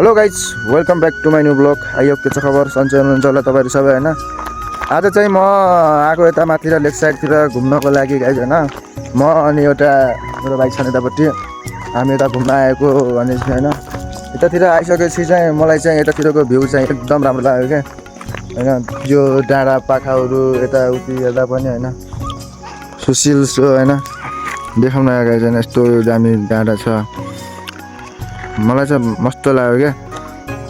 Hello guys, welcome back to my new blog. आइयो के छ खबर, सन्चै हुनुहुन्छ होला तपाईँहरू सबै होइन। आज चाहिँ म आएको यता माथि लेक साइडतिर घुम्नको लागि गाइज होइन। म अनि एउटा मेरो बाइक छ यतापट्टि, हामी यता घुम्न आएको भनेपछि होइन। यतातिर आइसकेपछि चाहिँ मलाई चाहिँ यतातिरको भ्यू चाहिँ एकदम राम्रो लाग्यो क्या होइन। यो डाँडा पाखाहरू यताउति हेर्दा पनि होइन, सुशील सो होइन देखाउन आएको छैन, यस्तो दामी डाँडा छ। मलाई चाहिँ मस्त लाग्यो क्या।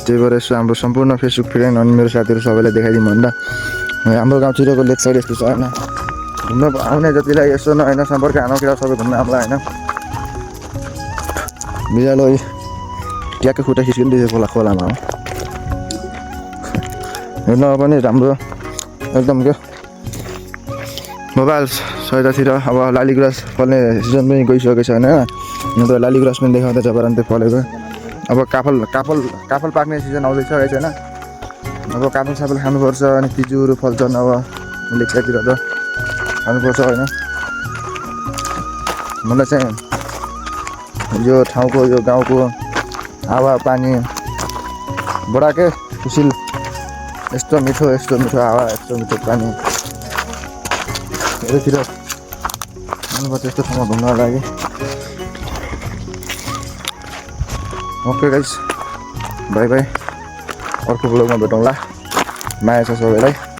त्यही भएर यसो हाम्रो सम्पूर्ण फेसबुक फ्रेन्ड अनि मेरो साथीहरू सबैलाई देखाइदिउँ भन्दा हाम्रो गाउँतिरको लेक साइड यस्तो छ होइन। घुम्न आउने जतिलाई यसो न होइन, सम्पर्क हानौँ सबै घुम्न आउँला होइन। बिरालो ट्याक्कै खुट्टा खिच्किँदैछ खोलामा हो। हेर्न पनि राम्रो एकदम क्या। मोबाइल सयतातिर अब लालीगुराँस फल्ने सिजन पनि गइसकेको छ होइन। अन्त लालीगुराँस पनि देखाउँदै जबरन्त फलेको। अब काफल पाक्ने सिजन आउँदैछ है छैन। अब काफल साफल खानुपर्छ अनि पिजुहरू फल्छन्। अब लेक साइडतिर त खानुपर्छ होइन। मलाई चाहिँ यो ठाउँको यो गाउँको हावा पानी बडा के सुशील, यस्तो मिठो हावा, यस्तो मिठो पानी यतातिर आउनुपर्छ यस्तो ठाउँमा घुम्नको लागि। ओके गाइस, बाई बाई, अर्को ब्लगमा भेटौँला। माया छ सबैलाई।